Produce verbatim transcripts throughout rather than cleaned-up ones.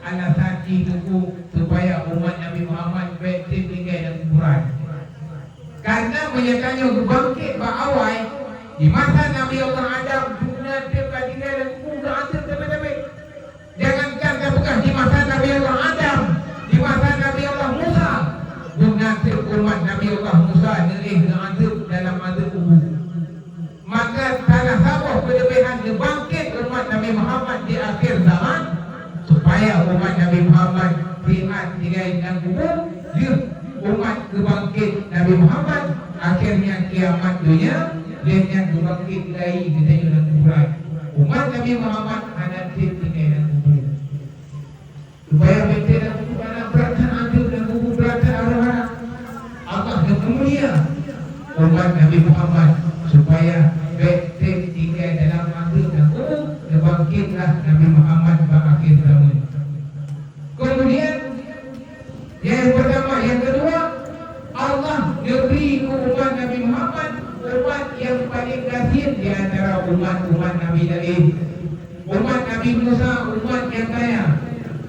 Alasan jih teungku supaya umat Nabi Muhammad bék treb tinggai lam kuburan. Karena meunyoe tanyoe geubangkét bak awai, di masa Nabi Allah Adam, dum na treb ka tinggai lam kubu geuanteuk teubé-teubé. Jangankan tapeugah di masa Nabi Allah Adam, di masa Nabi Allah Musa, dum na treb umat Nabi Allah Musa neuéh geuanteuk dalam azeub kubu. Maka salah saboh keuleubehan neubangkét umat Nabi Muhammad di akhir zaman, supaya umat Nabi Muhammad sihat tinggai lam kubu, lheueh umat geubangkét Nabi Muhammad, akhirnya kiamat dunia, lheueh nyan geubangkét lagi geutanyoe lam kuburan. Umat Nabi Muhammad hana treb tinggai lam kubu. Supaya bék treb lam kubu, karena brat that azeub lam kubu, brat that aroh hana. Allah neupeumulia umat Nabi Muhammad supaya bék treb tinggai dalam azeub lam kubu, neubangkitlah Nabi Muhammad bak akhir zaman. Kemudian, yang pertama, yang kedua, Allah neubri keu umat Nabi Muhammad umat nyang paleng gasien di antara umat-umat Nabi laén. Umat Nabi Musa umat nyang kaya,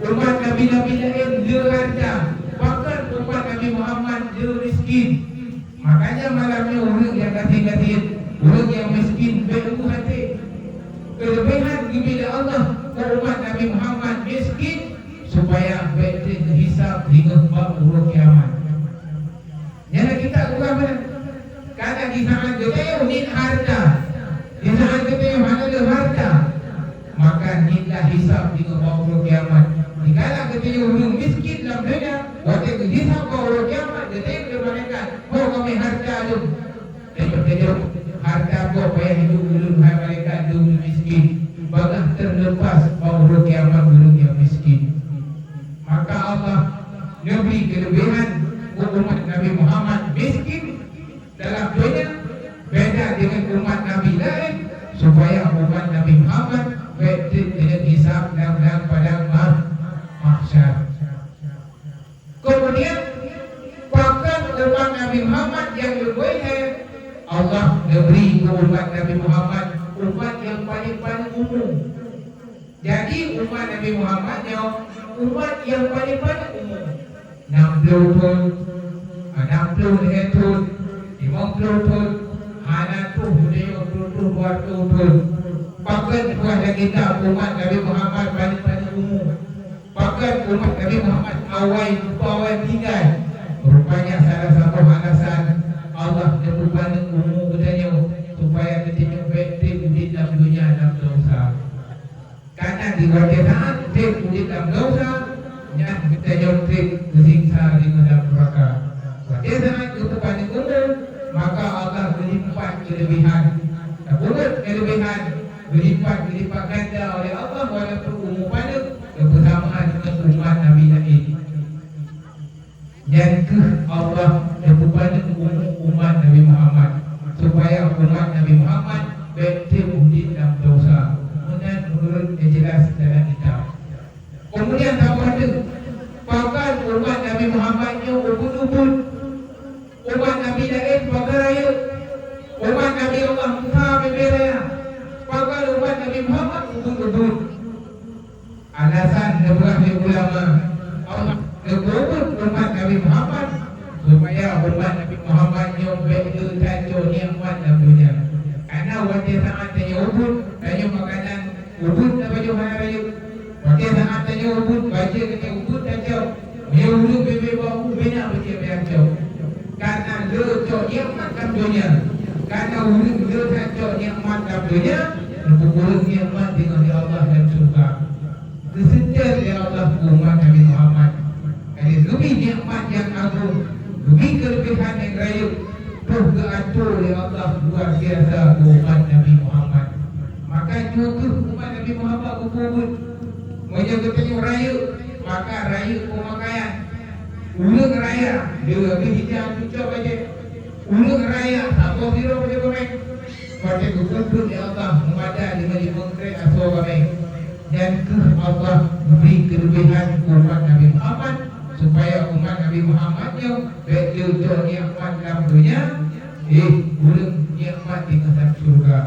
umat nabi-nabi laén le hareuta, bahkan umat Nabi Muhammad le miskin. Makanya malam nyoe ureuëng nyang gasien-gasien, ureuëng nyang miskin, bék luwah até. Keuleubehan geubri lé Allah keu umat Nabi Muhammad miskin, supaya bék treb hisab singoh bak uroe kiamat. Nyang na kita ubah meunan. Karena di saat geutanyoe niet hareuta, di saat geutanyoe hana le hareuta, maka nietlah hisab di bak uroe kiamat. Dikala geutanyoe ureuëng miskin lam donya, watée geuhisab bak uroe kiamat, geutanyoe lé malaikat, "Ho kami hareuta lôn?" Tanyoe, "Hareuta boh payah hidup ulôn, hai malaikat, lôn miskin." Bagaih terlepas bak uroe kiamat ureuëng nyang miskin. Maka Allah neubri keuleubehan keu umat Nabi Muhammad miskin dalam donya beda dengan umat Nabi laén, supaya umat Nabi Muhammad bék treb keuneuk hisab lam, lam padang mah-, mahsyar. Kemudian, bahkan umat Nabi Muhammad nyang leubeh lé, Allah neubri keu umat Nabi Muhammad umat nyang paleng panjang umu. Jadi, umat Nabi Muhammad nyoe umat nyang paleng panjang umu. Nam ploh thon, nam ploh lhée thon, limong ploh thon, hana troh meunyoe troh-troh dua reutôh thon. Pakon peugah lagée nyan umat Nabi Muhammad paleng panjang umu? Pakon umat Nabi Muhammad awai, awai tinggai? Rupanya salah satu alasan Allah neupeupanjang umu geutanyoe, supaya geutanyoe bék treb udeb lam donya lam desya. Karena di watée saat treb udeb lam desya, nyan geutanyoe treb geusiksa di dalam neuraka. Watée saat geupeupanjang umu, maka Allah geulipat keuleubehan. Tapeubeuet keuleubehan geulipat, geulipat ganda oleh Allah, walaupun umu panjang, geupeusamaan dengan umat Nabi laén. Nyan kheueh Allah neupeupanjang umu umat Nabi Muhammad, supaya umat Nabi Muhammad bék treb udeb lam desya. Meunan meunurot nyang jeulaih dalam kitab. Keumudian saboh teuk, pakon umat Nabi Muhammad nyoe ubit-ubit. Umat Nabi laén pakon rayeuk. Umat Nabi Allah Musa bubé raya. Pakon umat Nabi Muhammad ubit-ubit. Alasan neupeugah lé ulama, Allah neupeubuet umat Nabi Muhammad supaya umat Nabi Muhammad nyoe bék le tacok nikmat lam donya. Karena watée saat tanyoe ubit, tanyoe makanan ubit, tapajoh hana rayeuk. Watée saat tanyoe ubit, bajée geutanyoe ubit tacok. Meunyoe ureuëng bubé bak u, bubé na bajée pih tacok. Karena le cok nikmat lam donya. Karena ureuëng le tacok nikmat lam donya, neupeukureueng nikmat deungon lé Allah lam syeuruga. Geuseutôt lé Allah keu umat Nabi Muhammad. Jadi, geubri nikmat nyang agong, geubri keuleubehan nyang rayeuk, troh geuatur lé Allah luar biasa keu umat Nabi Muhammad. Maka nyoe kheueh umat Nabi Muhammad geupeubuet. Meunyoe geutanyoe rayeuk, maka rayeuk peumakaian. Ureuëng raya, dia habéh ija cucok bajée. Ureuëng raya, saboh sidroe bajée gomeng. Watée geupeubuet lé Allah, meumada deungon limong krek asoe gomeng. Nyan kheueh Allah geubri keuleubehan keu umat Nabi Muhammad, supaya umat Nabi Muhammad nyoe bék le cok nikmat lam donya, éh, ureuëng nikmat di dalam syeuruga.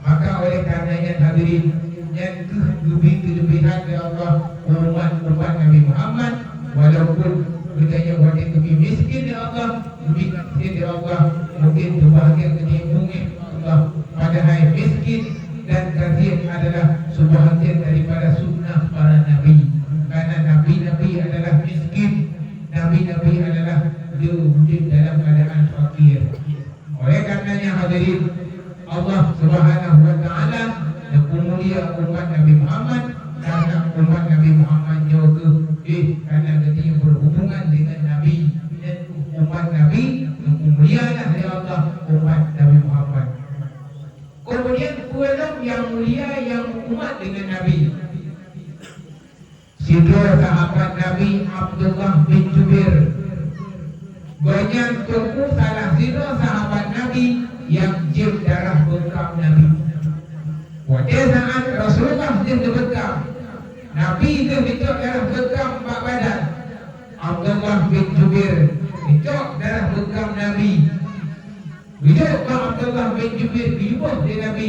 Maka oleh karena nyan, hadirin, nyan kheueh geubri keuleubehan lé Allah keu umat-umat Muhammad, walaupun geutanyoe watée keubiet miskin, ya Allah, keubiet miskin, ya Allah, mungkin teubahagian geutanyoe bungéh, ya Allah, padahai miskin dan kasihan adalah sebahagian daripada sunnah para nabi. Karena nabi-nabi adalah miskin, nabi-nabi adalah dia wujud dalam keadaan fakir. Oleh karenanya, hadirin, Allah Subhanahu wa Taala neupeumulia umat Nabi Muhammad, karena umat Nabi Muhammad nyoe geuh, eh, karena geutanyoe berhubungan dengan Nabi, dan umat Nabi neupeumulialah lé Allah umat Nabi Muhammad. Kemudian, peue lom nyang mulia nyang umat dengan Nabi? Sidroe sahabat Nabi, Abdullah bin Jubair. Gobnyan teungku salah sidroe sahabat Nabi nyang jieb darah beukam Nabi. Watée saat Rasulullah jeuet neubekam, Nabi geuh geucok darah beukam bak badan. Abdullah bin Jubair geucok darah beukam Nabi. Geujok bak Abdullah bin Jubair, geuyue boh lé Nabi.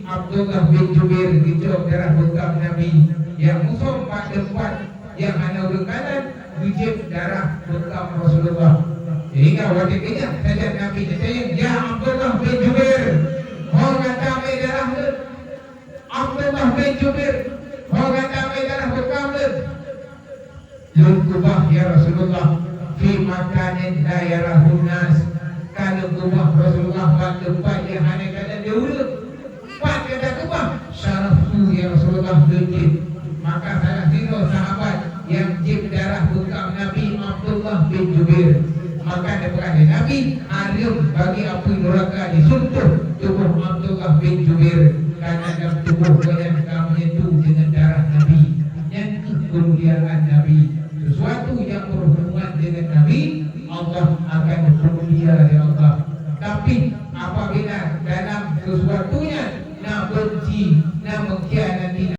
Abdullah bin Jubair geucok darah beukam Nabi nyang musom bak teumpat nyang hana geukalon, geujieb darah beukam Rasulullah. Sehingga watée geujak sajan Nabi geutanyong, "Ya Abdullah bin Jubair, ho gata mé darah lôn?" "Abdullah bin Jubair, ho gata mé darah beukam lôn?" "Lôn keubah, ya Rasulullah, fi makanin la yarahun nas." Ka lôn keubah Rasulullah bak teumpat nyang hana kalon lé ureuëng. Pat ka takeubah? Syaraftu, ya Rasulullah, lôn jieb. Maka salah sidroe sahabat nyang jieb darah beukam Nabi, Abdullah bin Jubair. Maka neupeugah lé Nabi, hareuem bagi apui nuraka jisuntoh tuboh Abdullah bin Jubair, karena lam tuboh gobnyan ka meunyentuh deungon darah Nabi. Nyan keuh keumuliaan Nabi. Sesuatu nyang berhubungan dengan Nabi, Allah akan peumulia lé Allah. Tapi, apabila dalam sesuatu nyan